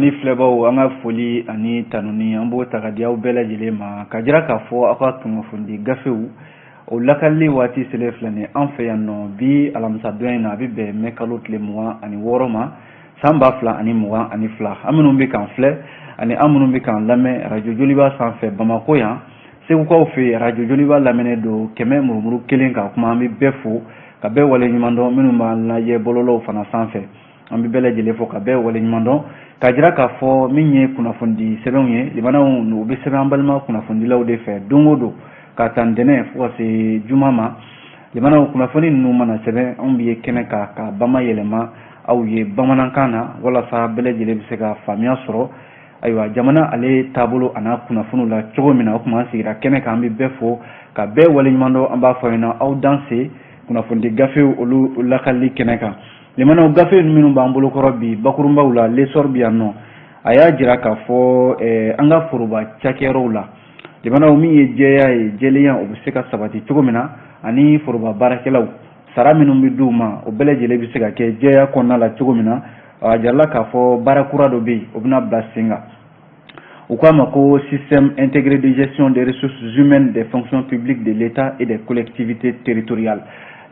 Kunnafoni filɛbaw, an ka foli ani tanuni, an b'o ta ka di aw bɛɛ lajɛlen ma, ka jira k'a fɔ aw ka kunnafonidi gafew o lakalili waati selen filɛ nin an fɛ yan nɔ. Bi alamisadon in na, a bɛ bɛn mɛ kalo tile 26 ma, san 2022. An minnu bɛ k'an filɛ ani an minnu bɛ k'an lamɛn arajo Joliba sanfɛ Bamakɔ yan, Segukaw fɛ yen, arajo Joliba lamɛnnen don 100.1 ka kuma. An bɛ bɛɛ fo ka bɛɛ waleɲuman dɔn. Minnu b'an lajɛ bɔlɔlɔw fana sanfɛ, an bɛ bɛɛ lajɛlen fo ka bɛɛ waleɲuman dɔn, k'a jira k'a fɔ min ye kunnafonidi sɛbɛnw ye, limanaw, u bɛ sɛbɛn an balima kunnafonidilaw de fɛ don o don, ka ta ntɛnɛn fo ka se juma ma. Limanaw, kunnafoni ninnu mana sɛbɛn, anw bɛ ye kɛnɛ kan ka bama yɛlɛma aw ye bamanankan na, walasa bɛɛ lajɛlen bɛ se ka faamuya sɔrɔ, ayiwa, jamana ale taabolo a n'a kunnafoniw la cogo min na. O tuma, an sigira kɛnɛ kan, an bɛ bɛɛ fo ka bɛɛ waleɲuman dɔn. An b'a fɔ ɲɛna, aw danse kunnafonidi gafew olu lakalili kɛnɛ kan. Limanaw, gafe minnu b'an bolokɔrɔ bi, bakurunbaw la, L'Essor bɛ yan nɔ. A y'a jira k'a fɔ an ka foroba cakɛyɔrɔw la, limanaw, min ye jɛya ye, jɛlenya, o bɛ se ka sabati cogo min na, ani foroba baarakɛlaw sara minnu bɛ d'u ma, o bɛɛ lajɛlen bɛ se ka kɛ jɛya kɔnɔna la cogo min na. A jirala k'a fɔ baara kura dɔ bɛ yen, o bɛna bila sen kan. U k'a ma ko système intégré de gestion des ressources humaines des fonctions publiques de l'État et des collectivités territoriales.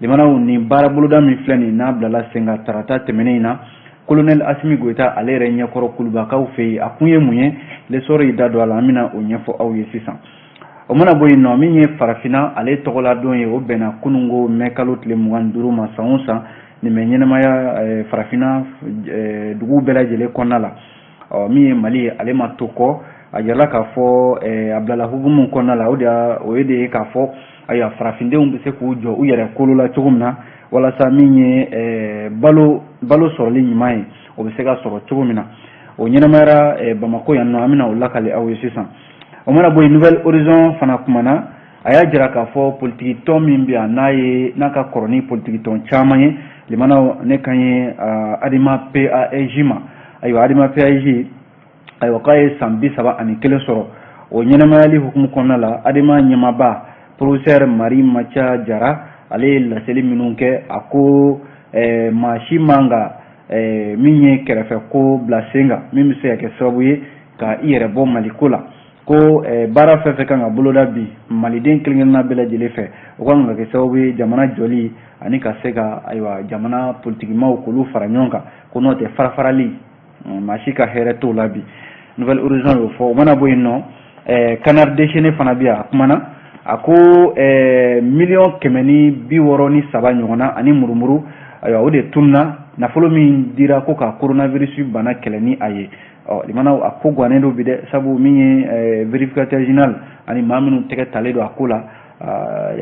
Limanaw, nin baara boloda min filɛ nin n'a bilala sen kan tarata tɛmɛnen in na, colonel Assimi Goïta ale yɛrɛ ɲɛkɔrɔ Kulubakaw fɛ yen, a kun ye mun ye? L'Essor y'i da don a la, an bɛna o ɲɛfɔ aw ye sisan. O mana bɔ yen nɔ, min ye farafinna ale tɔgɔladon ye, o bɛnna kununko mɛ kalo tile 25 ma. San o san, nin bɛ ɲɛnamaya farafinna duguw bɛɛ lajɛlen kɔnɔna la. Ɔ, min ye Mali ye, ale ma to kɔ. A jirala k'a fɔ a bilala hukumu kɔnɔna la, o de o ye de ye k'a fɔ, ayiwa, farafindenw bɛ se k'u jɔ u yɛrɛ kolo la cogo min na, walasa min ye balo sɔrɔli ɲuman ye, o bɛ se ka sɔrɔ cogo min na. O ɲɛnamayara Bamakɔ yan nɔ, an bɛna o lakale aw ye sisan. O mana bɔ yen, Nouvel Horizon fana kumana. A y'a jira k'a fɔ politiki tɔn min bɛ yan, n'a ye n'a ka kɔrɔ ni politiki tɔn caman ye, limanaw, ne kan ye ADEMA PASJ ma. Ayiwa, ADEMA PASJ, ayiwa, k'a ye san 31 sɔrɔ. O ɲɛnamayali hukumu kɔnɔna la, ADEMA ɲɛmaaba, professeur Marie Matia Jara, ale ye laseli minnu kɛ, a ko maa si man ka min ye kɛrɛfɛ ko bila sen kan, min bɛ se ka kɛ sababu ye ka i yɛrɛ bɔ Maliko la, ko baara fɛn fɛn kan ka boloda bi maliden kelen kelenna bɛɛ lajɛlen fɛ, o kan ka kɛ sababu ye jamana jɔli ani ka se ka, ayiwa, jamana politikimaw k'olu fara ɲɔgɔn kan, ko n'o tɛ, fara farali, maa si ka hɛrɛ t'o la bi. Nouvel Horizon y'o fɔ. O mana bɔ yen nɔ, Canard déchaîné fana bɛ yan, a kumana. A ko 163 miliyɔn ɲɔgɔnna ani murumuru, ayiwa, o de tununa, nafolo min dira ko ka coronavirus bana kɛlɛ ni a ye. Ɔ, limanaw, a ko gannen don bi dɛ, sabu min ye vérificateur général ani maa minnu tɛgɛ talen don a ko la,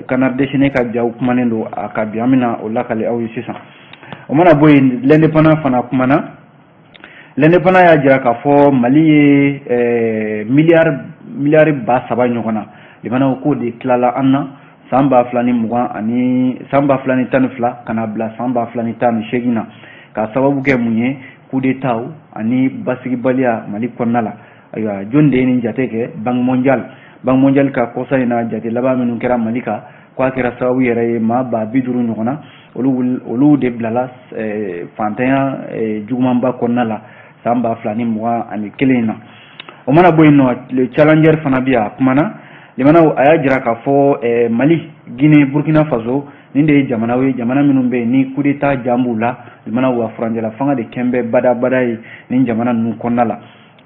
Canard déchaîné ka jaw kumanen don a ka bi. An bɛna o lakale aw ye sisan. O mana bɔ yen, L'Indépendant fana kumana. L'Indépendant y'a jira k'a fɔ Mali ye miliyari 3000 ɲɔgɔn na, limanaw, k'o de tilala an na san 2020 ani san 2012 ka na bila san 2018 na, k'a sababu kɛ mun ye? Coup d'état ani basigibaliya Mali kɔnɔna la. Ayiwa, jɔn de ye nin jate kɛ? Banque mondiale. Banque mondiale ka kɔsa in na jate laban minnu kɛra Mali kan, k'a kɛra sababu yɛrɛ ye maa 50 000 ɲɔgɔn na, olu de bilala fantanya jugumanba kɔnɔna la san 2021 in na. O mana bɔ yen nɔ, Le Challenger fana bɛ yan, a kumana. Limanaw, a y'a jira k'a fɔ Mali, Guinée, Burkina Faso, nin de ye jamanaw ye, jamana minnu bɛ yen ni coup d'état jan b'u la. Limanaw, wa furancɛla fanga de kɛn bɛ badabada ye nin jamana ninnu kɔnɔna la.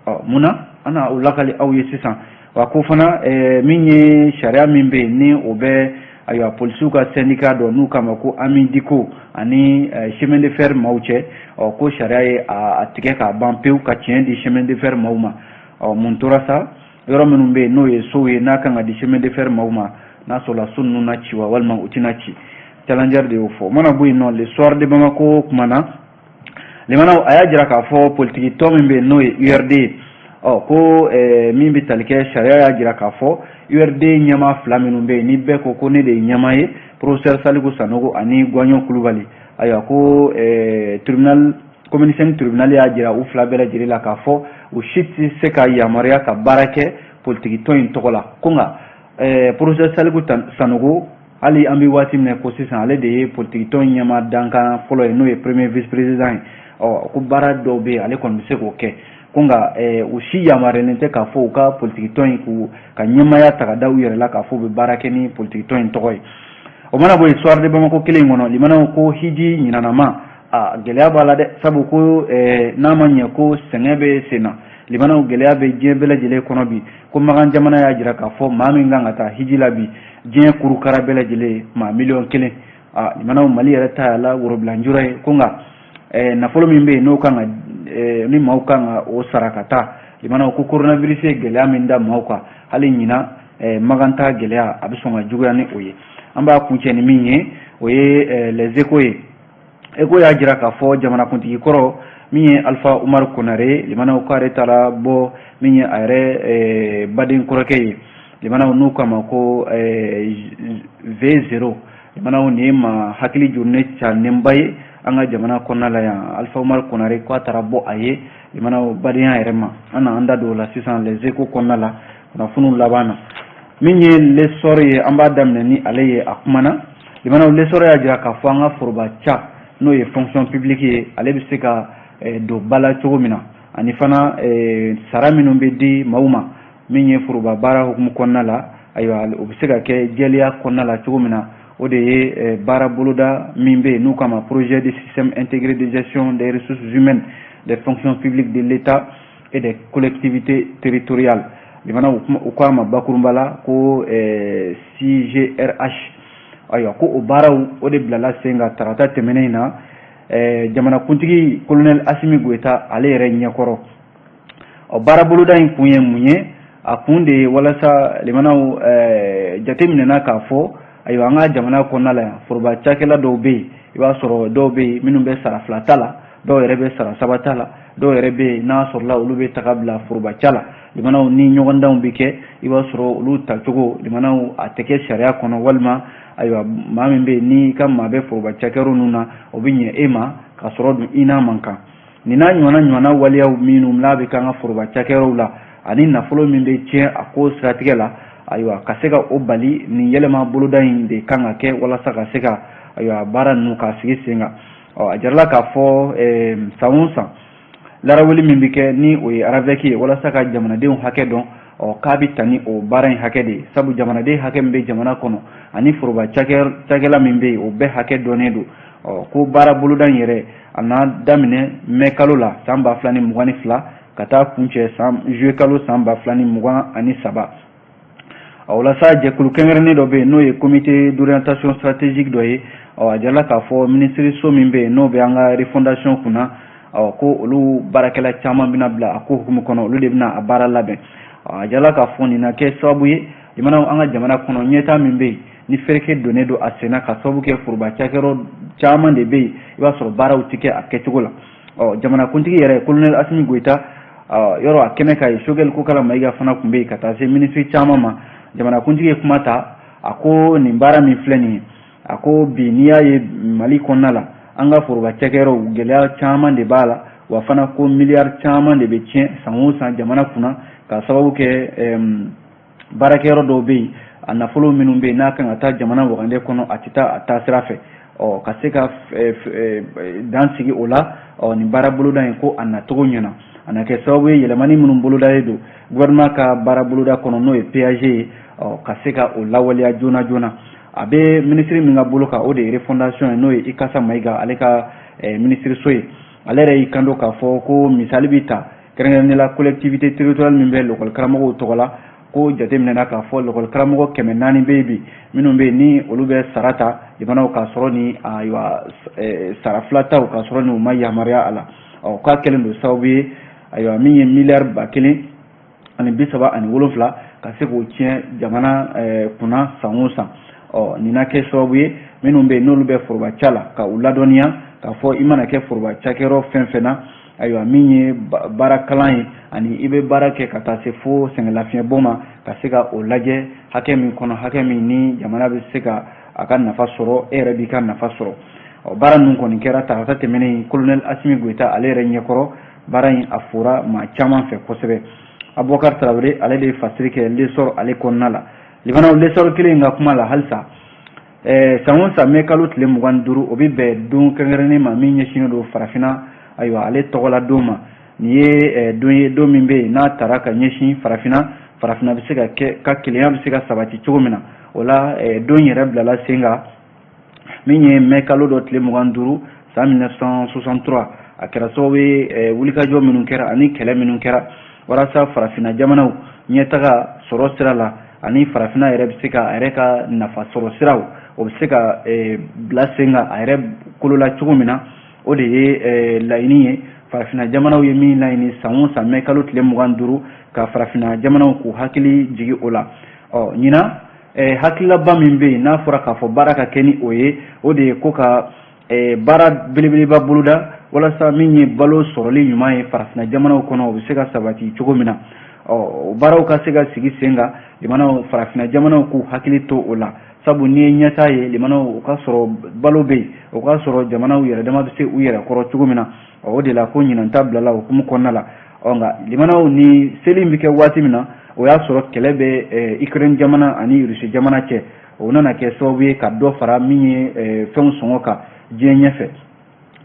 Ɔ, mun na an na o lakali aw ye sisan? Wa ko fana min ye sariya min bɛ yen, ni o bɛ, ayiwa, polisiw ka syndicat dɔ n'u k'a ma ko Amidiko ani chemin de fer maaw cɛ, ɔ, ko sariya ye a tigɛ k'a ban pewu ka tiɲɛ di chemin de fer maaw ma. Ɔ, mun tora sa? Yɔrɔ minnu bɛ yen, n'o ye sow ye, n'a kan ka di chemin de fer maaw ma, n'a sɔrɔla so ninnu na ci wa, walima u tɛna ci? Challenger de y'o fɔ. O mana bɔ yen nɔ, Le Soir de Bamako kumana. Limanaw, a y'a jira k'a fɔ politiki tɔn min bɛ yen, n'o ye URD ye, ɔ, ko min bɛ tali kɛ sariya y'a jira k'a fɔ URD ɲɛmaa fila minnu bɛ yen, ni bɛɛ ko ko ne de ye ɲɛmaa ye, professeur Saliku Sanogo ani Guagnon Kulubali, ayiwa, ko tribunal commune 5 tribunal y'a jira u fila bɛɛ lajɛlen la k'a fɔ u si tɛ se ka yamaruya ka baara kɛ politiki tɔn in tɔgɔ la. Ko nka professeur Saliku Sanogo, hali an bɛ waati min na ko sisan, ale de ye politiki tɔn ɲɛmaa dankan fɔlɔ ye, n'o ye premier vice président ye. Ɔ, ko baara dɔw bɛ yen, ale kɔni bɛ se k'o kɛ. Ko nka u si yamaruyalen tɛ k'a fɔ u ka politikitɔn in k'u ka ɲɛmaaya ta ka da u yɛrɛ la k'a fɔ u bɛ baara kɛ ni politikitɔn in tɔgɔ ye. O mana bɔ yen, Soir de Bamako kelen in kɔnɔ, limanaw ko hiji ɲinanama, a gɛlɛya b'a la dɛ, sabu ko n'a ma ɲɛ ko sɛgɛn bɛ sen na. Limanaw, gɛlɛya bɛ diɲɛ bɛɛ lajɛlen kɔnɔ bi. Ko Makan jamana y'a jira k'a fɔ maa min kan ka taa hiji la bi, diɲɛ kurukara bɛɛ lajɛlen, maa 1 miliyɔn. A limanaw, Mali yɛrɛ ta y'a la worobilanjura ye. Ko nka nafolo min bɛ yen, n'o kan ka ni maaw kan ka o sara ka taa, limanaw ko coronavirus ye gɛlɛya min da maaw kan, hali ɲinan Makan ta gɛlɛya a bɛ sɔn ka juguya ni o ye. An b'a kuncɛ ni min ye, o ye Les Échos ye. Échos y'a jira k'a fɔ jamanakuntigi kɔrɔ min ye Alpha Umaru Konare, limanaw, k'ale taara bɔ min ye a yɛrɛ baden kɔrɔkɛ ye, limanaw, n'u k'a ma ko V0. Limanaw, nin ye maa hakili jurunen canenba ye an ka jamana kɔnɔna la yan. Alpha Umaru Konare, k'a taara bɔ a ye, limanaw, badenya yɛrɛ ma. An na an da don o la sisan Les Échos kɔnɔna la, kunnafoniw laban na. Min ye L'Essor ye, an b'a daminɛ ni ale ye. A kumana, limanaw, L'Essor y'a jira k'a fɔ an ka foroba ca, n'o ye fonction publique ye, ale bɛ se ka don ba la cogo min na, ani fana sara minnu bɛ di maaw ma min ye foroba baara hukumu kɔnɔna la, ayiwa, o bɛ se ka kɛ jɛlenya kɔnɔna la cogo min na. O de ye baara boloda min bɛ yen n'u k'a ma projet de système intégré de gestion des ressources humaines des fonctions publiques de l'État et des collectivités territoriales. Limanaw, u k'a ma bakurunba la ko SIGRH. Ayiwa, ko o baaraw o de bilala sen kan tarata tɛmɛnen in na, jamanakuntigi colonel Assimi Goïta ale yɛrɛ ɲɛkɔrɔ. Ɔ, baara boloda in kun ye mun ye? A kun de ye walasa, limanaw, jateminɛna k'a fɔ, ayiwa, an ka jamana kɔnɔna la yan, foroba cakɛla dɔw bɛ yen, i b'a sɔrɔ dɔw bɛ yen minnu bɛ sara fila ta la, dɔw yɛrɛ bɛ sara saba ta la, dɔw yɛrɛ bɛ yen n'a sɔrɔla olu bɛ taga bila foroba ca la. Limanaw, ni ɲɔgɔndanw bɛ kɛ, i b'a sɔrɔ olu tacogo, limanaw, a tɛ kɛ sariya kɔnɔ, walima ayiwa, maa min bɛ yen n'i ka maa bɛ foroba cakɛyɔrɔ ninnu na, o bɛ ɲɛ e ma k'a sɔrɔ dun i n'a man kan. Nin n'a ɲɔgɔnna ɲɔgɔnna waleyaw minnu n'a bɛ k'an ka foroba cakɛyɔrɔw la, ani nafolo min bɛ tiɲɛ a ko siratigɛ la, ayiwa, ka se ka o bali, nin yɛlɛma boloda in de kan ka kɛ walasa ka se ka, ayiwa, baara ninnu k'a sigi sen kan. Ɔ, a jirala k'a fɔ san o san larawuli min bɛ kɛ, ni o ye RAVEC ye, walasa ka jamanadenw hakɛ dɔn, ɔ, k'a bɛ ta ni o baara in hakɛ de ye, sabu jamanaden hakɛ min bɛ jamana kɔnɔ ani foroba cakɛla min bɛ yen, o bɛɛ hakɛ dɔnnen don. Ɔ, ko baara boloda in yɛrɛ, a n'a daminɛ mɛ kalo la san 2022 ka taa kuncɛ san juillet kalo san 2023. Ɔ, walasa jɛkulu kɛrɛnkɛrɛnnen dɔ bɛ yen, n'o ye comité d'orientation stratégique dɔ ye. Ɔ, a jirala k'a fɔ minisiriso min bɛ yen, n'o bɛ an ka refondation kunna, ɔ, ko olu baarakɛla caman bɛna bila a ko hukumu kɔnɔ, olu de bɛna a baara labɛn. A jirala k'a fɔ nin na kɛ sababu ye, jamana, an ka jamana kɔnɔ, ɲɛtaa min bɛ yen ni fereke donnen don a senna, ka sababu kɛ foroba cakɛyɔrɔ caman de bɛ yen, i b'a sɔrɔ baaraw tɛ kɛ a kɛcogo la. Ɔ, jamanakuntigi yɛrɛ colonel Assimi Goïta yɔrɔ, a kɛnɛ ka ye, Choguel Kokalla Maïga fana tun bɛ yen, ka taa se minisiri caman ma. Jamanakuntigi ye kuma ta, a ko nin baara min filɛ nin ye, a ko bi n'i y'a ye Mali kɔnɔna la, an ka foroba cakɛyɔrɔw, gɛlɛya caman de b'a la, wa fana ko miliyari caman de bɛ tiɲɛ san o san jamana kunna, ka sababu kɛ baarakɛyɔrɔ dɔw bɛ yen, a nafolo minnu bɛ yen n'a kan ka taa jamana wagande kɔnɔ, a tɛ taa a taa sira fɛ. Ɔ, ka se ka dan sigi o la, ɔ, nin baara boloda in, ko a nacogo ɲɛna, a na kɛ sababu ye yɛlɛmani minnu bolodalen don gouvernement ka baara boloda kɔnɔ, n'o ye PAG ye, ɔ, ka se ka o lawaleya joona joona. A bɛ minisiri min ka bolo kan, o de ye refondation ye, n'o ye Ikasa Mayiga ale ka minisiriso ye. Ale yɛrɛ y'i kanto k'a fɔ ko misali bɛ ta kɛrɛnkɛrɛnnenya la collectivité territoriale min bɛ lakɔli karamɔgɔw tɔgɔ la, ko jateminɛna k'a fɔ lakɔli karamɔgɔ 400 bɛ yen bi, minnu bɛ yen ni olu bɛ sara ta jamanaw k'a sɔrɔ ni, ayiwa, sara fila taw k'a sɔrɔ ni u ma yamaruya a la. Ɔ, k'a kɛlen don sababu ye, ayiwa, min ye miliyari 1037 ka se k'o tiɲɛ jamana kunna san o san. Ɔ, nin na kɛ sababu ye minnu bɛ yen n'olu bɛ foroba ca la, ka u ladɔnniya k'a fɔ i mana kɛ foroba cakɛyɔrɔ fɛn fɛn na, ayiwa, min ye baara kalan ye, ani i bɛ baara kɛ ka taa se fo sɛgɛnlafiɲɛbɔ ma, ka se ka o lajɛ hakɛ min kɔnɔ, hakɛ min ni jamana bɛ se ka a ka nafa sɔrɔ, e yɛrɛ b'i ka nafa sɔrɔ. Ɔ, baara ninnu kɔni kɛra tarata tɛmɛnen colonel Assimi Goïta ale yɛrɛ ɲɛkɔrɔ. Baara in a fora maa caman fɛ kosɛbɛ. Abubakar Tarawele, ale de ye fasiri kɛ L'Essor ale kɔnɔna la. Limanaw, L'Essor kelen in ka kuma la halisa, san o san mɛ kalo tile 25, o bɛ bɛn don kɛrɛnkɛrɛnnen ma min ɲɛsinnen don farafinna, ayiwa, ale tɔgɔla don ma. Nin ye don ye, don min bɛ yen n'a tara ka ɲɛsin farafinna, farafinna bɛ se ka kɛ ka kelenya bɛ se ka sabati cogo min na. O la, don yɛrɛ bilala sen kan min ye mɛ kalo dɔ tile 25 san 1963. A kɛra sababu ye, wulikajɔ minnu kɛra ani kɛlɛ minnu kɛra walasa farafinna jamanaw ɲɛtaga sɔrɔ sira la, ani farafinna yɛrɛ bɛ se ka a yɛrɛ ka nafa sɔrɔ siraw, o bɛ se ka bila sen kan a yɛrɛ kolo la cogo min na. O de ye laɲini ye, farafinna jamanaw ye min laɲini san o san mɛ kalo tile 25, ka farafinna jamanaw k'u hakili jigi o la. Ɔ ɲinan, hakililaba min bɛ yen n'a fɔra k'a fɔ baara ka kɛ ni o ye, o de ye ko ka baara belebeleba boloda walasa min ye balo sɔrɔli ɲuman ye farafinna jamanaw kɔnɔ, o bɛ se ka sabati cogo min na. Ɔ o baaraw ka se ka sigi sen kan, limanaw, farafinna jamanaw k'u hakili to o la, sabu n'i ye ɲɛtaa ye, limanaw, o ka sɔrɔ balo bɛ yen, o ka sɔrɔ jamanaw yɛrɛ dama bɛ se u yɛrɛ kɔrɔ cogo min na. O de la ko ɲinan ta bilala o hukumu kɔnɔna la. Ɔ nka limanaw, ni seli bɛ kɛ waati min na, o y'a sɔrɔ kɛlɛ bɛ Ukraine jamana ani Russie jamana cɛ. O nana kɛ sababu ye ka dɔ fara min ye fɛnw sɔngɔ kan diɲɛ ɲɛfɛ.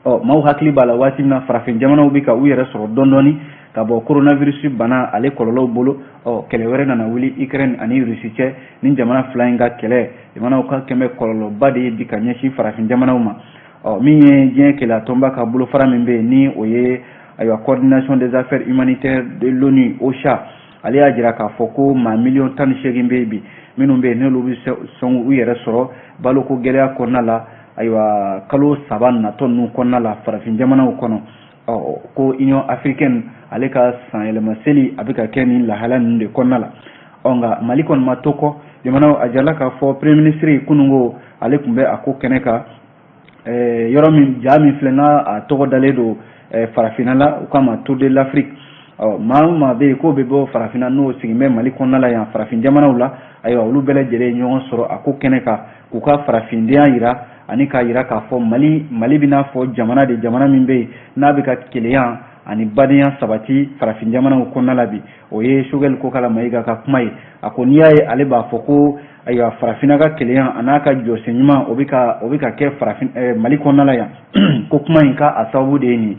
Ɔ maaw hakili b'a la, waati min na farafin jamanaw bɛ ka u yɛrɛ sɔrɔ dɔɔni dɔɔni ka bɔ coronavirus bana ale kɔlɔlɔw bolo, ɔ kɛlɛ wɛrɛ nana wuli Ukraine ani Russie cɛ. Ni jamana fila in ka kɛlɛ, jamanaw ka kɛmɛ kɔlɔlɔba de ye bi ka ɲɛsin farafin jamanaw ma. Ɔ min ye diɲɛ keleya tɔnba ka bolofara min bɛ yen, ni o ye ayiwa Coordination des affaires humanitaires de l'ONU, OCHA, ale y'a jira k'a fɔ ko maa miliyɔn 18 bɛ yen bi, minnu bɛ yen n'olu bɛ sɔn u yɛrɛ sɔrɔ baloko gɛlɛya kɔnɔna la, ayiwa kalo 3 natɔ ninnu kɔnɔna la farafin jamanaw kɔnɔ. Ɔ ko Union africaine ale ka sanyɛlɛma seli a bɛ ka kɛ nin lahala ninnu de kɔnɔna la. Ɔ nka Mali kɔni ma to kɔ. Jamanaw, a jirala k'a fɔ premier ministre kununko ale tun bɛ a ko kɛnɛ kan, yɔrɔ min ja min filɛ n'a a tɔgɔ dalen don farafinna la, u k'a ma Tour de l'Afrique. Ɔ maa o maa bɛ yen k'o bɛ bɔ farafinna, n'o sigin bɛ Mali kɔnɔna la yan, farafin jamanaw la, ayiwa olu bɛɛ lajɛlen ye ɲɔgɔn sɔrɔ a ko kɛnɛ kan k'u ka farafindenya yira, ani k'a yira k'a fɔ Mali bɛ n'a fɔ jamana de, jamana min bɛ yen n'a bɛ ka kelenya ani badenya sabati farafin jamanaw kɔnɔna la bi. O ye Choguel Kokalla Maïga ka kuma ye. A ko n'i y'a ye ale b'a fɔ ko ayiwa farafinna ka kelenya a n'a ka jɔsen ɲuman, o bɛ ka kɛ farafin Mali kɔnɔna la yan, ko kuma in ka a sababu de ye nin ye.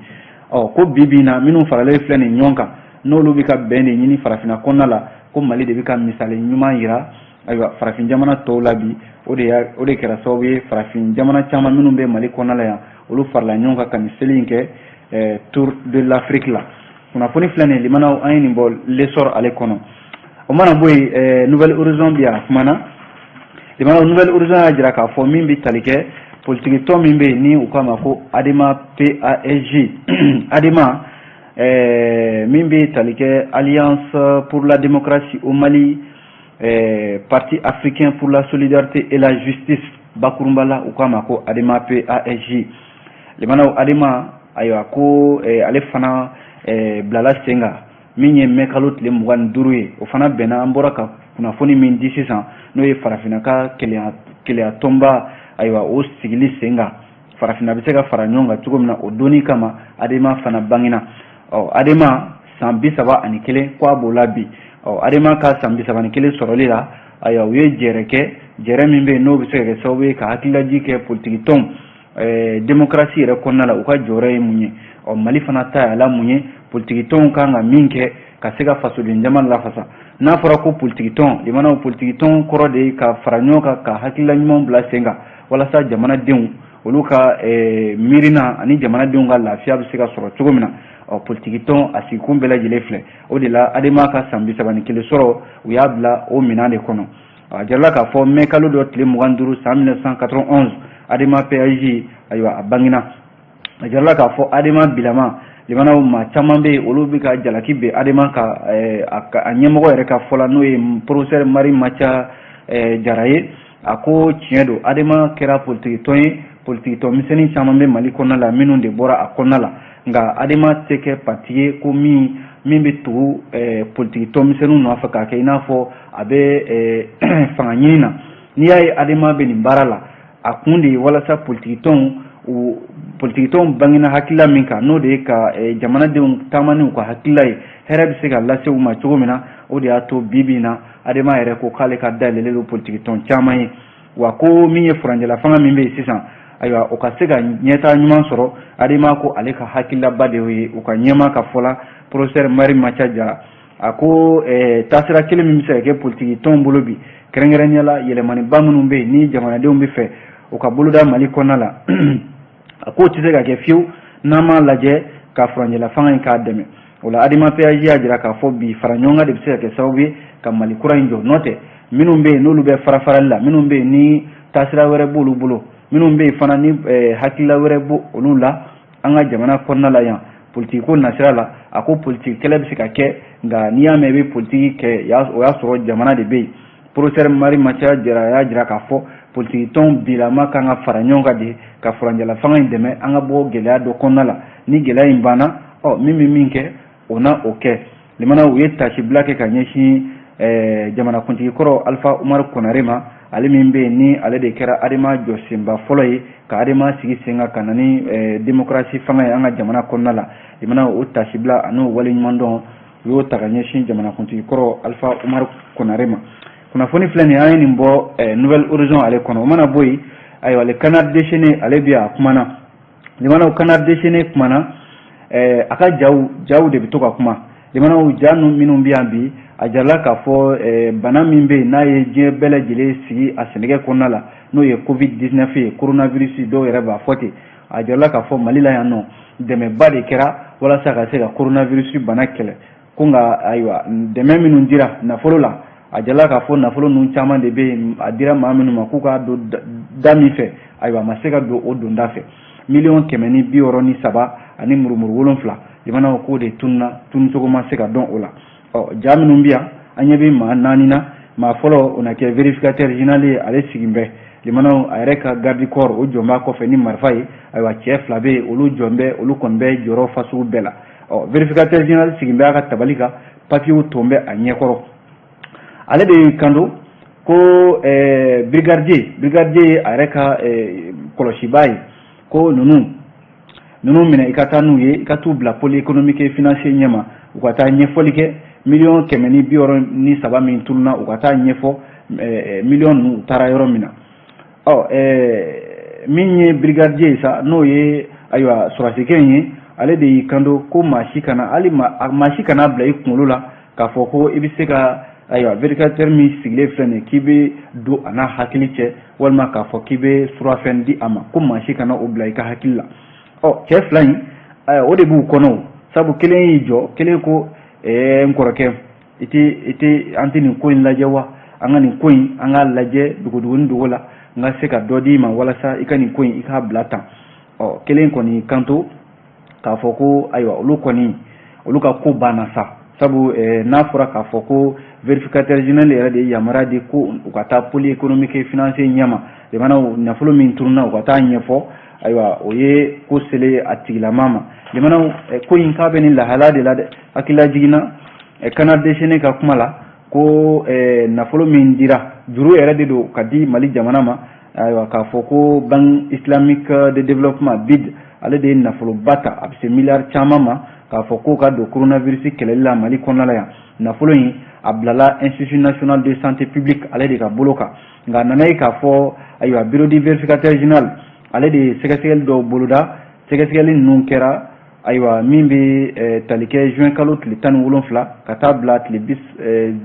Ɔ ko bi bi in na, minnu faralen filɛ nin ɲɔgɔn kan, n'olu bɛ ka bɛn de ɲini farafinna kɔnɔna la, ko Mali de bɛ ka misali ɲuman yira ayiwa farafin jamana tɔw la bi. O de kɛra sababu ye, farafin jamana caman minnu bɛ Mali kɔnɔna la yan, olu farala ɲɔgɔn kan ka nin seli in kɛ Tour de l'Afrique la. Kunnafoni filɛ nin ye, limanaw, an ye nin bɔ L'Essor ale kɔnɔ. O mana bɔ yen, Nouvel Horizon bi a kumana. Limanaw, Nouvel Horizon y'a jira k'a fɔ min bɛ tali kɛ politiki tɔn min bɛ yen ni u k'a ma ko ADEMA PASJ, ADEMA min bɛ tali kɛ Alliance pour la démocratie au Mali, Parti africain pour la solidarité et la justice, bakurunba la u k'a ma ko ADEMA PASJ. Limanaw, ADEMA, ayiwa ko ale fana bilala sen kan min ye mɛ kalo tile 25 ye. O fana bɛnna an bɔra ka kunnafoni min di sisan, n'o ye farafinna ka keleya tɔnba, ayiwa o sigili sen kan, farafinna bɛ se ka fara ɲɔgɔn kan cogo min na, o donni kama ADEMA fana bangena. Ɔ ADEMA san 31 ko a b'o la bi. Ɔ ADEMA ka san 31 sɔrɔli la, ayiwa u ye jɛrɛ kɛ, jɛrɛ min bɛ yen n'o bɛ se ka kɛ sababu ye ka hakililaji kɛ politiki tɔnw démocratie yɛrɛ kɔnɔna la, u ka jɔyɔrɔ ye mun ye. Ɔ Mali fana ta y'a la mun ye, politiki tɔnw kan ka min kɛ ka se ka fasoden jama lafasa. N'a fɔra ko politiki tɔn, limanaw, politiki tɔn kɔrɔ de ye ka fara ɲɔgɔn kan ka hakilila ɲumanw bila sen kan walasa jamanadenw olu ka miirina ani jamanadenw ka lafiya bɛ se ka sɔrɔ cogo min na. Ɔ politiki tɔn a sigikun bɛɛ lajɛlen filɛ. O de la ADEMA ka san 31 sɔrɔ, u y'a bila o minɛn de kɔnɔ. A jirala k'a fɔ mɛ kalo dɔ tile 25 san 1991, ADEMA PASJ, ayiwa a bangena. A jirala k'a fɔ ADEMA bilama, limanaw, maa caman bɛ yen, olu bɛ ka jalaki bɛn ADEMA ka a ɲɛmɔgɔ yɛrɛ ka fɔ la, n'o ye professeur Mari Matia Jara ye. A ko tiɲɛ don, ADEMA kɛra politiki tɔn ye, politiki tɔn misɛnnin caman bɛ Mali kɔnɔna la minnu de bɔra a kɔnɔna la, nka ADEMA tɛ kɛ parti ye ko min bɛ tugu politiki tɔn misɛnninw nɔfɛ k'a kɛ i n'a fɔ a bɛ fanga ɲini na. N'i y'a ye ADEMA bɛ nin baara la, a kun de ye walasa politiki tɔnw, politiki tɔnw bangena hakilila min kan, n'o de ye ka jamanadenw taama n'u ka hakilila ye, hɛrɛ bɛ se ka lase u ma cogo min na. O de y'a to bi bi in na, ADEMA yɛrɛ ko k'ale ka dayɛlɛlen don politiki tɔn caman ye. Wa ko min ye furancɛla fanga min bɛ yen sisan, Ayiwa, o ka se ka ɲɛtaa ɲuman sɔrɔ, Adema ko ale ka hakililaba de ye. U ka ɲɛmaa ka fɔ la, professeur Mari Maca Jara, a ko taasira kelen min bɛ se ka kɛ politiki tɔnw bolo bi, kɛrɛnkɛrɛnnenya la yɛlɛmaniba minnu bɛ yen ni jamanadenw bɛ fɛ u ka boloda Mali kɔnɔna la, a k'o tɛ se ka kɛ fiyewu n'an m'a lajɛ ka furancɛla fanga in k'a dɛmɛ. O la, Adema PAJ y'a jira k'a fɔ bi, fara ɲɔgɔn kan de bɛ se ka kɛ sababu ye ka Mali kura in jɔ. N'o tɛ, minnu bɛ yen n'olu bɛ fara farali la, minnu bɛ yen ni taasira wɛrɛ b'olu bolo, minnu bɛ yen fana ni hakilila wɛrɛ b'o olu la an ka jamana kɔnɔna la yan politiki ko nasira la, a ko politiki kɛlɛ bɛ se ka kɛ, nka n'i y'a mɛn i bɛ politiki kɛ, o y'a sɔrɔ jamana de bɛ yen. Professeur Mari Maca Jara y'a jira k'a fɔ politiki tɔn bilama kan ka fara ɲɔgɔn kan de ka furancɛla fanga in dɛmɛ, an ka bɔ gɛlɛya dɔ kɔnɔna la. Ni gɛlɛya in banna, ɔ min bɛ min kɛ, o na o kɛ. Limana, u ye tasibila kɛ ka ɲɛsin jamanakuntigi kɔrɔ Alpha Umaru Konare ma, ale min bɛ yen ni ale de kɛra Adema jɔsenba fɔlɔ ye ka Adema sigi sen kan ka na ni démocratie fanga ye an ka jamana kɔnɔna la. Limana, o tasibila ani waleɲumandɔn, u y'o ta ka ɲɛsin jamanakuntigi kɔrɔ Alpha Umaru Konare ma. Kunnafoni filɛ nin ye, an ye nin bɔ Nouvel Horizon ale kɔnɔ. O mana bɔ yen, ayiwa, le Canard déchaîné, ale bi a kumana. Limanaw, Canard déchaîné kumana, a ka jaw jaw de bɛ to ka kuma. Limanaw, ja minnu bɛ yan bi, a jirala k'a fɔ bana min bɛ yen n'a ye diɲɛ bɛɛ lajɛlen sigi a sɛnɛgɛ kɔnɔna la, n'o ye Covid 19 ye, coronavirus dɔw yɛrɛ b'a fɔ ten, a jirala k'a fɔ Mali la yan nɔ, dɛmɛba de kɛra walasa ka se ka coronavirus bana kɛlɛ. Ko nka ayiwa, dɛmɛ minnu dira nafolo la, a jirala k'a fɔ nafolo ninnu caman de bɛ yen, a dira maa minnu ma k'u k'a don da min fɛ, ayiwa, a ma se ka don o donda fɛ. 163.700 miliyɔn, limanaw, k'o de tununa, tununcogo ma se ka dɔn o la. Ɔ ja minnu bɛ yan, an ɲɛ bɛ maa naani na. Maa fɔlɔ, o na kɛ vérificateur général ye, ale sigin bɛ. Limanaw, a yɛrɛ ka garde corps, o jɔn b'a kɔfɛ ni marifa ye. Ayiwa, cɛ fila bɛ yen, olu jɔn bɛ, olu kɔni bɛ jɔyɔrɔ fasugu bɛɛ la. Ɔ vérificateur général sigin bɛ a ka tabali kan, papiyew ton bɛ a ɲɛkɔrɔ. Ale de y'i kanto ko brigadier ye a yɛrɛ ka kɔlɔsibaa ye, ko ninnu minɛ, i ka taa n'u ye, i ka t'u bila pôle économique et financier ɲɛma, u ka taa ɲɛfɔli kɛ 163 miliyɔn min tununa, u ka taa ɲɛfɔ miliyɔn ninnu u taara yɔrɔ min na. Ɔ min ye brigadier ye sa, n'o ye ayiwa sɔrɔdasikɛ in ye, ale de y'i kanto ko maa si kana, hali maa si kana bila i kunkolo la k'a fɔ ko i bɛ se ka, ayiwa, vérificateur min sigilen filɛ nin ye, k'i bɛ don a n'a hakili cɛ, walima k'a fɔ k'i bɛ surafɛn di a ma, ko maa si kana o bila i ka hakili la. Ɔ cɛ fila in, o de b'u kɔnɔ, sabu kelen y'i jɔ, kelen ko n kɔrɔkɛ, i tɛ an tɛ nin ko in lajɛ wa? An ka nin ko in, an k'a lajɛ dogodogonin dogo la, n ka se ka dɔ d'i ma walasa i ka nin ko in, i k'a bila tan. Ɔ kelen kɔni kanto k'a fɔ ko ayiwa, olu kɔni, olu ka ko banna sa, sabu n'a fɔra k'a fɔ ko vérificateur général yɛrɛ de ye yamaruya di ko u ka taa pôle économique et financier ɲɛma, limanaw, nafolo min tununa, u ka taa ɲɛfɔ, ayiwa, o ye ko selen a tigilama ma. Limanaw, ko in k'a bɛ nin lahala de la dɛ. Hakilila jiginna Canard déchaîné ka kuma la ko nafolo min dira, juru yɛrɛ de don ka di Mali jamana ma. Ayiwa, k'a fɔ ko Banque islamique de développement, BID, ale de ye nafoloba ta, a bɛ se miliyari caman ma, k'a fɔ k'o ka don coronavirus kɛlɛli la Mali kɔnɔna la yan. Nafolo in, a bilala Institut national de santé publique, ale de ka bolo kan. Nka a nana ye k'a fɔ, ayiwa, bureau du vérificateur général, ale de ye sɛgɛsɛgɛli dɔw boloda. Sɛgɛsɛgɛli ninnu kɛra, ayiwa, min bɛ tali kɛ juin kalo tile 17 ka taa bila tile bi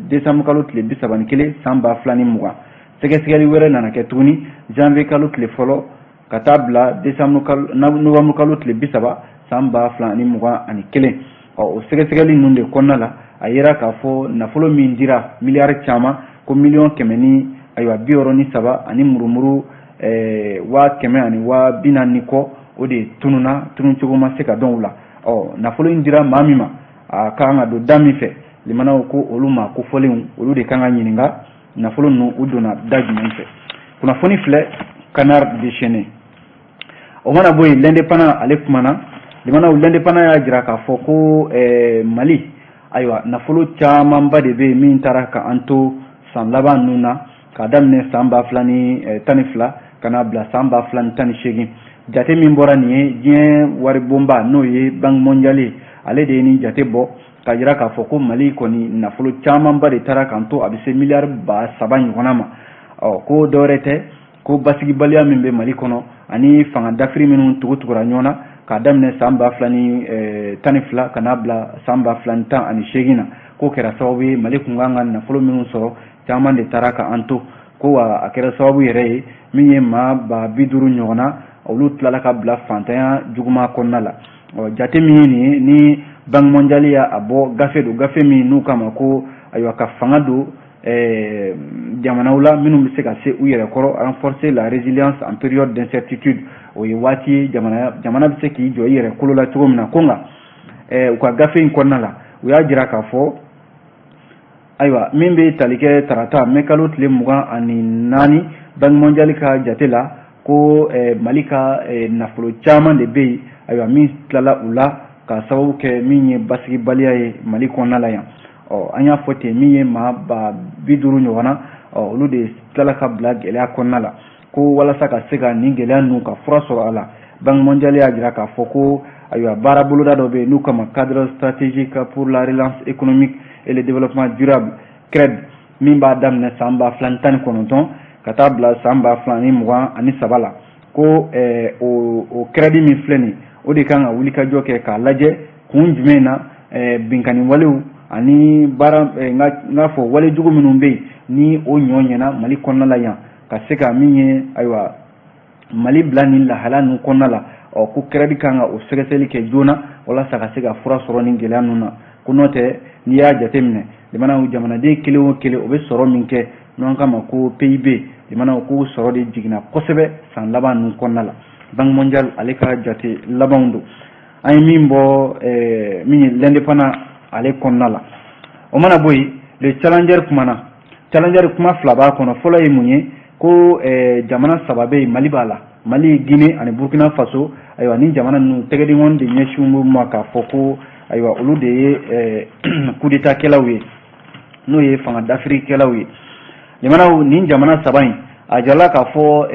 décembre kalo tile 31 san 2020. Sɛgɛsɛgɛli wɛrɛ nana kɛ tuguni janvier kalo tile 1 ka taa bila décembre kalo, novembre kalo tile 30 san 2021. Ɔ o sɛgɛsɛgɛli ninnu de kɔnɔna la, a yera k'a fɔ nafolo min dira, miliyari caman, ko miliyɔn kɛmɛ ni ayiwa 63 ani murumuru 100 ani 40,000 ni kɔ, o de tununa, tununcogo ma se ka dɔn o la. Ɔ nafolo in dira maa min ma, a ka kan ka don da min fɛ, limanaw, ko olu maa kofɔlenw, olu de kan ka ɲininka nafolo ninnu, u donna da jumɛn fɛ. Kunnafoni filɛ, Canard déchaîné. O mana bɔ yen, L'Indépendant, ale kumana. Limanaw, L'Indépendant y'a jira k'a fɔ ko Mali, ayiwa, nafolo camanba de bɛ yen min taara ka an to san laban ninnu na, k'a daminɛ san 2012 ka n'a bila san 2018. Jate min bɔra nin ye, diɲɛ waribonba, n'o ye Banque mondiale ye, ale de ye nin jate bɔ k'a jira k'a fɔ ko Mali kɔni, nafolo camanba de taara k'an to, a bɛ se miliyari 3000 ɲɔgɔnna ma. Ɔ ko dɔwɛrɛ tɛ. Ko basigibaliya min bɛ Mali kɔnɔ ani fanga dafiri minnu tugutugura ɲɔgɔn na k'a daminɛ san 2012 ka n'a bila san 2018 na, k'o kɛra sababu ye Mali tun kan ka nafolo minnu sɔrɔ, caman de taara ka an to. Ko wa a kɛra sababu yɛrɛ ye min ye maa 50.000 ɲɔgɔn na, olu tilala ka bila fantanya juguman kɔnɔna la. Ɔ, jate min ye nin ye ni Banque mondiale y'a bɔ, gafe don, gafe min n'u kama ko ayiwa ka fanga don jamanaw la minnu bɛ se ka se u yɛrɛ kɔrɔ, renforcer la résilience en période d'incertitude. O ye waati ye jamana bɛ se k'i jɔ i yɛrɛ kolo la cogo min na. Ko nka u ka gafe in kɔnɔna la, u y'a jira k'a fɔ ayiwa min bɛ tali kɛ tarata mɛ kalo tile 24, Banque mondiale ka jate la, ko Mali ka nafolo caman de bɛ yen, ayiwa min tilala u la ka sababu kɛ min ye basigibaliya ye Mali kɔnɔna la yan. Ɔ, an y'a fɔ ten, min ye maa 50.000 ɲɔgɔn na, ɔ, olu de tilala ka bila gɛlɛya kɔnɔna la. Ko walasa ka se ka nin gɛlɛya ninnu ka fura sɔrɔ a la, Banque mondiale y'a jira k'a fɔ ko ayiwa baara boloda dɔ bɛ yen n'u kama cadre stratégique pour la relance économique et le développement durable, CRED, min b'a daminɛ san 2019 ka taa bila san 2023 la. Ko o CRED min filɛ nin, o de kan ka wulikajɔ kɛ k'a lajɛ kun jumɛn na binkani walew ani baara n k'a fɔ walejugu minnu bɛ yen ni o ɲɔ ɲɛna Mali kɔnɔna la yan, ka se ka min ye ayiwa Mali bila nin lahala ninnu kɔnɔna la. Ɔ, ko CRED kan ka o sɛgɛsɛgɛli kɛ joona walasa ka se ka fura sɔrɔ nin gɛlɛya ninnu na. Ko n'o tɛ, n'i y'a jateminɛ, jamanaden kelen o kelen, o bɛ sɔrɔ min kɛ n'an k'a ma ko PIB, jamana ko sɔrɔ de jiginna kosɛbɛ san laban ninnu kɔnɔna la. Banque mondiale ale ka jate labanw don an ye min bɔ min ye L'Indépendant ale kɔnɔna la. O mana bɔ yen, Le Challenger kumana. Challenger, kuma fila b'a kɔnɔ. Fɔlɔ ye mun ye? Ko jamana saba bɛ yen, Mali b'a la, Mali, Guinée ani Burkina Faso. Ayiwa, ni jamana ninnu tɛgɛdiɲɔgɔn de ɲɛsin b'u ma k'a fɔ ko ayiwa olu de ye coup d'état kɛlaw ye, n'o ye fanga dafirikɛlaw ye. Jamanaw, nin jamana saba in, a jirala k'a fɔ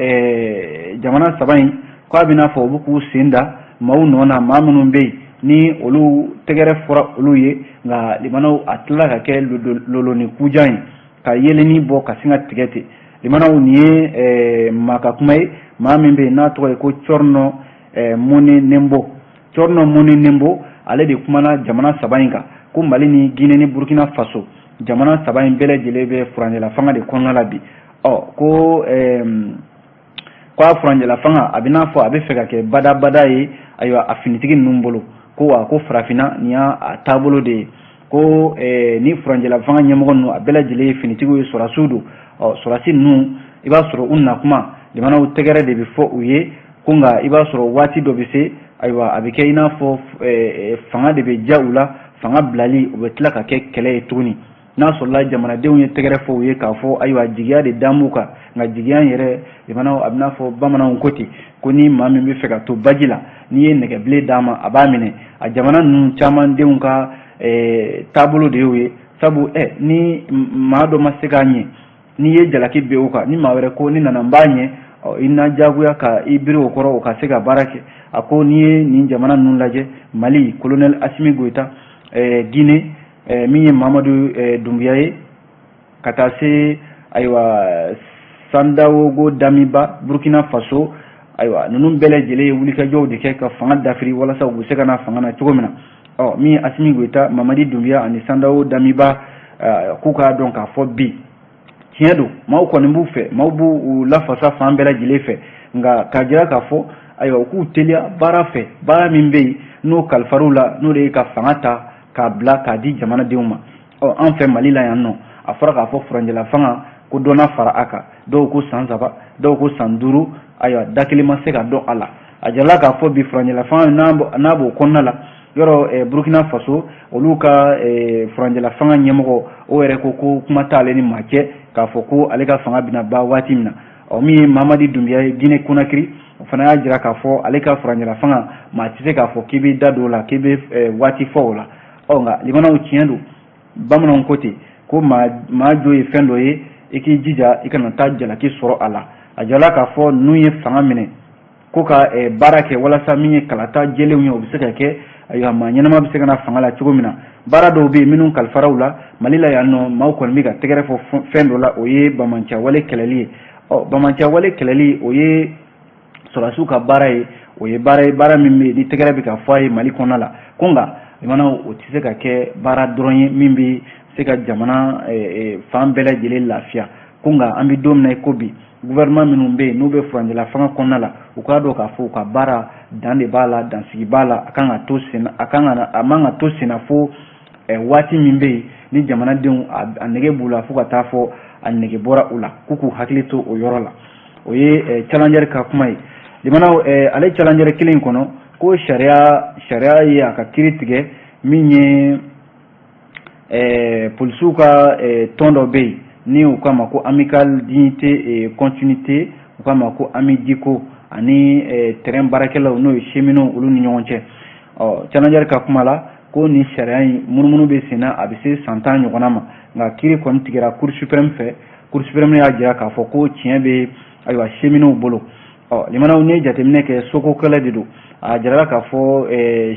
jamana saba in k'a bɛna fɔ u bɛ k'u sen da maaw nɔ na, maa minnu bɛ yen ni olu tɛgɛrɛ fɔra olu ye. Nka limanaw, a tilala ka kɛ loloni kujan ye ka yelenni bɔ ka sin ka tigɛ ten. Limanaw, nin ye maa ka kuma ye, maa min bɛ yen n'a tɔgɔ ye ko Cɔrɔnɔ Monénembo. Cɔrɔnɔ Monénembo, ale de kumana jamana saba in kan, ko Mali ni Guinée ni Burkina Faso, jamana saba in bɛɛ lajɛlen bɛ furancɛla fanga de kɔnɔna la bi. Ɔ, ko a furancɛla fanga, a bɛ n'a fɔ a bɛ fɛ ka kɛ badabada ye, ayiwa a finitigi ninnu bolo. Ko wa ko farafinna nin y'a taabolo de ye, ko ni furancɛla fanga ɲɛmɔgɔ ninnu, a bɛɛ lajɛlen ye finitigiw ye, sɔrɔdasiw don. Ɔ, sɔrɔdasi ninnu, i b'a sɔrɔ u nakuma, jamanaw tɛgɛrɛ de bɛ fɔ u ye. Ko nka i b'a sɔrɔ waati dɔ bɛ se, ayiwa a bɛ kɛ i n'a fɔ fanga de bɛ ja u la, fanga bilali o bɛ tila ka kɛ kɛlɛ ye tuguni. N'a sɔrɔla jamanadenw ye tɛgɛrɛ fɔ u ye k'a fɔ ayiwa jigiya de dan b'u kan, nka jigiya in yɛrɛ, jamanaw, a bɛ n'a fɔ bamananw ko ten ko ni maa min bɛ fɛ ka to baji la, n'i ye nɛgɛbilen d'a ma, a b'a minɛ. A jamana ninnu caman denw ka taabolo de y'o ye, sabu ni maa dɔ ma se k'a ɲɛ, n'i ye jalaki bin o kan, ni maa wɛrɛ ko ni nana n b'a ɲɛ, i na diyagoya ka i biri o kɔrɔ o ka se ka baara kɛ. A ko n'i ye nin jamana ninnu lajɛ, Mali, colonel Assimi Goïta, Guinée, min ye Mamadu Dunbuya ye, ka taa se ayiwa Sandaogo Damiba, Burkina Faso, ayiwa ninnu bɛɛ lajɛlen ye wulikajɔw de kɛ ka fanga dafiri walasa u bɛ se ka na fanga na cogo min na. Ɔ, min ye Assimi Goïta, Mamadi Dunbuya ani Sandaogo Damiba, k'u k'a dɔn k'a fɔ bi tiɲɛ don, maaw kɔni b'u fɛ, maaw b'u lafasa fan bɛɛ lajɛlen fɛ. Nka k'a jira k'a fɔ ayiwa u k'u teliya baara fɛ, baara min bɛ yen n'o kalifar'u la, n'o de ye ka fanga ta k'a bila k'a di jamanadenw ma. Ɔ, an fɛ Mali la yan nɔ, a fɔra k'a fɔ furancɛla fanga ko dɔ na fara a kan, dɔw ko san 3, dɔw ko san 5, ayiwa da kelen ma se ka dɔn a la. A jirala k'a fɔ bi furancɛla fanga n'a b'o kɔnɔna la yɔrɔ, Burkina Faso, olu ka furancɛla fanga ɲɛmɔgɔ, o yɛrɛ ko ko kuma t'ale ni maa cɛ k'a fɔ ko ale ka fanga bɛna ban waati min na. Ɔ, min ye Mamadi Dunbiya ye Guinée Conakry, o fana y'a jira k'a fɔ ale ka furancɛla fanga, maa tɛ se k'a fɔ k'i bɛ da don o la, k'i bɛ waati fɔ o la. Ɔ, nka limanaw, tiɲɛ don, bamananw ko ten ko maa jo ye fɛn dɔ ye, i k'i jija i kana taa jalaki sɔrɔ a la. A jirala k'a fɔ ninnu ye fanga minɛ ko ka baara kɛ walasa min ye kalata jɛlenw ye, o bɛ se ka kɛ, ayiwa maa ɲɛnama bɛ se ka na fanga la cogo min na. Baara dɔw bɛ yen minnu kalifara u la Mali la yan nɔ, maaw kɔni bɛ ka tɛgɛrɛ fɔ fɛn dɔ la, o ye bamancɛwale kɛlɛli ye. Ɔ, banbaanciya wale kɛlɛli, o ye sɔrɔdasiw ka baara ye, o ye baara ye, baara min bɛ yen ni tɛgɛrɛ bɛ ka fɔ a ye Mali kɔnɔna la. Ko nka limanaw, o tɛ se ka kɛ baara dɔrɔn ye min bɛ se ka jamana fan bɛɛ lajɛlen lafiya. Ko nka an bɛ don min na i ko bi, gouvernement minnu bɛ yen n'u bɛ furancɛla fanga kɔnɔna la, u k'a dɔn k'a fɔ u ka baara dan de b'a la, dansigi b'a la, a kan ka to sen, a kan ka a man ka to senna fo waati min bɛ yen ni jamanadenw a nege b'u la, fo ka taa fɔ a nege bɔra u la, k'u k'u hakili to o yɔrɔ la. O ye Challenger ka kuma ye. Limanaw, ale Challenger kelen in kɔnɔ, ko sariya ye a ka kiiri tigɛ min ye polisiw ka tɔn dɔ bɛ yen ni u k'a ma ko Amicale Dignité et Continuité, u k'a ma ko AMIDICO, ani terrain baarakɛlaw, n'o ye cheminots, olu ni ɲɔgɔn cɛ. Ɔ, Challenger ka kuma la, ko nin sariya in munumunu bɛ sen na, a bɛ se san 10 ɲɔgɔnna ma, nka kiiri kɔni tigɛra Cour suprême fɛ. Cour suprême y'a jira k'a fɔ ko tiɲɛ bɛ, ayiwa, cheminots bolo. Ɔ, limanaw, n'i ye jateminɛ kɛ, soko kɛlɛ de don. A jirala k'a fɔ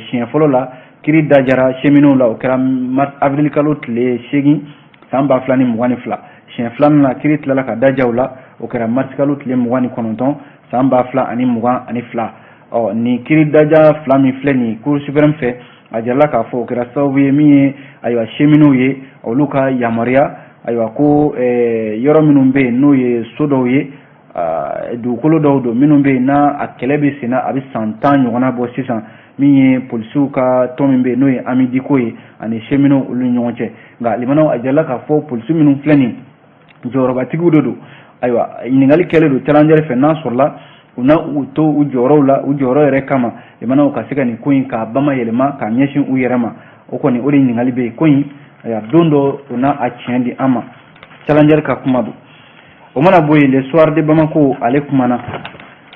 siɲɛ fɔlɔ la kiiri dajara cheminots la, o kɛra avril kalo tile 8 san 2022. Siɲɛ filanan na, kiiri tilala ka daja u la, o kɛra mars kalo tile 29 san 2022. Ɔ, nin kiiri daja fila min filɛ nin Cour suprême fɛ, a jirala k'a fɔ o kɛra sababu ye min ye, ayiwa, cheminots ye olu ka yamaruya, ayiwa, ko yɔrɔ minnu bɛ yen n'o ye so dɔw ye, dugukolo dɔw don minnu bɛ yen n'a a kɛlɛ bɛ sen na, a bɛ san 10 ɲɔgɔnna bɔ sisan, min ye polisiw ka tɔn min bɛ yen n'o ye AMIDICO ye ani cheminots olu ni ɲɔgɔn cɛ. Nka limanaw, a jirala k'a fɔ polisi minnu filɛ nin jɔyɔrɔbatigiw de don. Ayiwa, ɲininkali kɛlen don Challenger fɛ n'a sɔrɔla u na u to u jɔyɔrɔw la, u jɔyɔrɔ yɛrɛ kama, limanaw, ka se ka nin ko in k'a bama yɛlɛma k'a ɲɛsin u yɛrɛ ma. O kɔni, o de ɲininkali bɛ yen. Ko in, ayiwa, don dɔ o n'a a tiɲɛ di an ma. Challenger ka kuma don. O mana bɔ yen, Le Soir de Bamako, ale kumana.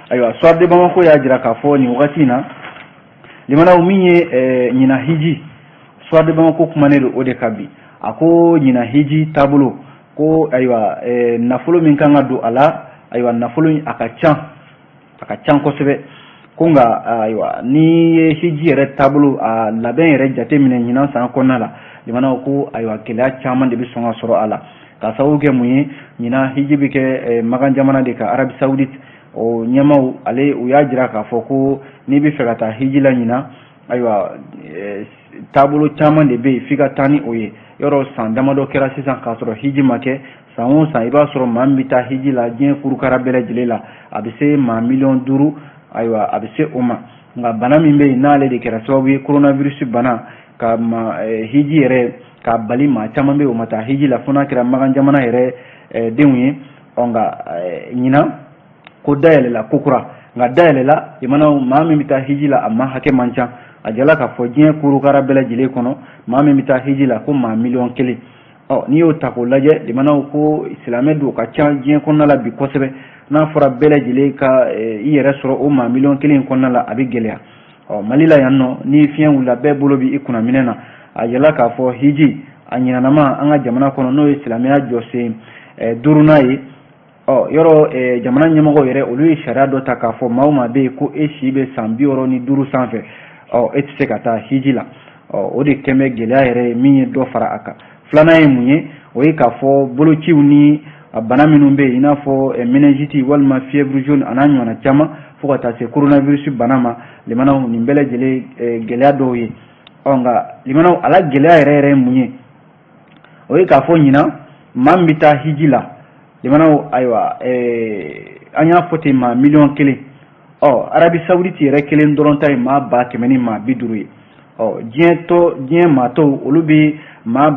Ayiwa, Soir de Bamako y'a jira k'a fɔ nin wagati in na, limanaw, min ye ɲina hiji, Soir de Bamako kumanen don o de kan bi. A ko ɲina hiji taabolo ko, ayiwa, nafolo min kan ka don a la, ayiwa, nafolo in a ka ca, a ka ca kosɛbɛ. Ko nka, ayiwa, n'i ye hiji yɛrɛ taabolo a labɛn yɛrɛ jate minɛ ɲinan san kɔnɔna la, limanaw, ko ayiwa, gɛlɛya caman de bɛ sɔn ka sɔrɔ a la. Ka sababu kɛ mun ye? Ɲinan hiji bɛ kɛ Makan jamana de kan, Arabie Saoudite. O ɲɛmaw ale u y'a jira k'a fɔ ko n'i bɛ fɛ ka taa hiji la ɲinan, ayiwa, taabolo caman de bɛ yen f'i ka taa ni o ye. Yɔrɔ san damadɔ kɛra sisan k'a sɔrɔ hiji ma kɛ. San o san, i b'a sɔrɔ maa min bɛ taa hiji la diɲɛ kurukara bɛɛ lajɛlen la, a bɛ se maa miliyɔn 5, ayiwa, a bɛ se o ma. Nka bana min bɛ yen n'ale de kɛra sababu ye, coronavirus bana, ka ma hiji yɛrɛ k'a bali, maa caman bɛ yen o ma taa hiji la fo n'a kɛra Makan jamana yɛrɛ denw ye. Ɔ, nka ɲinan ko dayɛlɛla ko kura, nka dayɛlɛla, limanaw, maa min bɛ taa hiji la, a ma hakɛ man ca. A jala k'a fɔ diɲɛ kurukara bɛɛ lajɛlen kɔnɔ, maa min bɛ taa hiji la, ko maa miliyɔn 1. Ɔ, n'i y'o ta k'o lajɛ, limanaw, ko silamɛ don ka ca diɲɛ kɔnɔna la bi kosɛbɛ, n'a fɔra bɛɛ lajɛlen ka i yɛrɛ sɔrɔ o maa miliyɔn 1 in kɔnɔna la, a bɛ gɛlɛya. Ɔ, Mali la yan nɔ, ni fiɲɛ wulila, bɛɛ bolo bɛ i kunna minɛ na. A yɛlɛla k'a fɔ hiji a ɲinanama an ka jamana kɔnɔ, n'o ye silamɛya jɔsen duurunan ye. Ɔ, yɔrɔ jamana ɲɛmɔgɔw yɛrɛ, olu ye sariya dɔ ta k'a fɔ maa o maa bɛ yen ko e si bɛ san 65 sanfɛ, ɔ, e tɛ se ka taa hiji la. Ɔ, o de kɛn bɛ gɛlɛya yɛrɛ ye min ye dɔ fara a kan. Filanan ye mun ye? O ye k'a fɔ bolociw ni bana minnu bɛ yen, i n'a fɔ méningite walima fièvre jaune, a n'a ɲɔgɔnna caman, fo ka taa se coronavirus bana ma, limanaw, nin bɛɛ lajɛlen gɛlɛya dɔw ye. Ɔ, nka limanaw, a la gɛlɛya yɛrɛ yɛrɛ ye mun ye? O ye k'a fɔ ɲinan maa min bɛ taa hiji la, limanaw, ayiwa, an y'a fɔ ten maa miliyɔn 1. Ɔ, Arabie Saoudite yɛrɛ kelen dɔrɔn ta ye maa 100 000 ni maa 50 ye. Ɔ, diɲɛ tɔ, diɲɛ maa tɔw, olu bɛ maa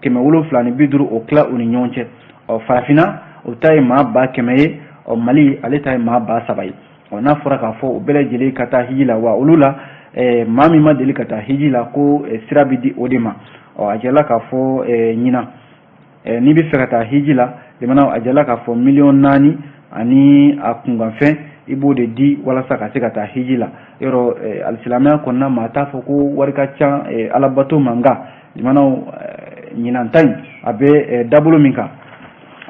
750,000 o tila u ni ɲɔgɔn cɛ. Ɔ, farafinna, o ta ye maa 100 000 ye. Ɔ, Mali, ale ta ye maa 3000 ye. Ɔ, n'a fɔra k'a fɔ o bɛɛ lajɛlen ka taa hiji la, wa olu la, maa min ma deli ka taa hiji la, ko sira bɛ di o de ma. Ɔ, a jɛla k'a fɔ ɲinan n'i bɛ fɛ ka taa hiji la, limanaw, a jɛla k'a fɔ miliyɔn 4 ani a kunkanfɛn, i b'o de di walasa ka se ka taa hiji la. Yɔrɔ alisilamɛya kɔnɔna, maa t'a fɔ ko wari ka ca alabato ma, nka limanaw, ɲinan ta in a bɛ dabolo min kan,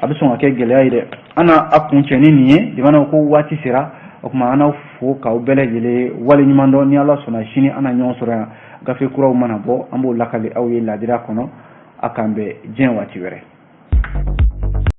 a bɛ sɔn ka kɛ gɛlɛya ye dɛ. An na a kun cɛ ni nin ye, limanaw, ko waati sera. O tuma, an n'aw fo k'aw bɛɛ lajɛlen waleɲuman dɔn. Ni Ala sɔnna, sini an na ɲɔgɔn sɔrɔ yan. Gafe kuraw mana bɔ, an b'o lakali aw ye laadira kɔnɔ. A k'an bɛn diɲɛ waati wɛrɛ.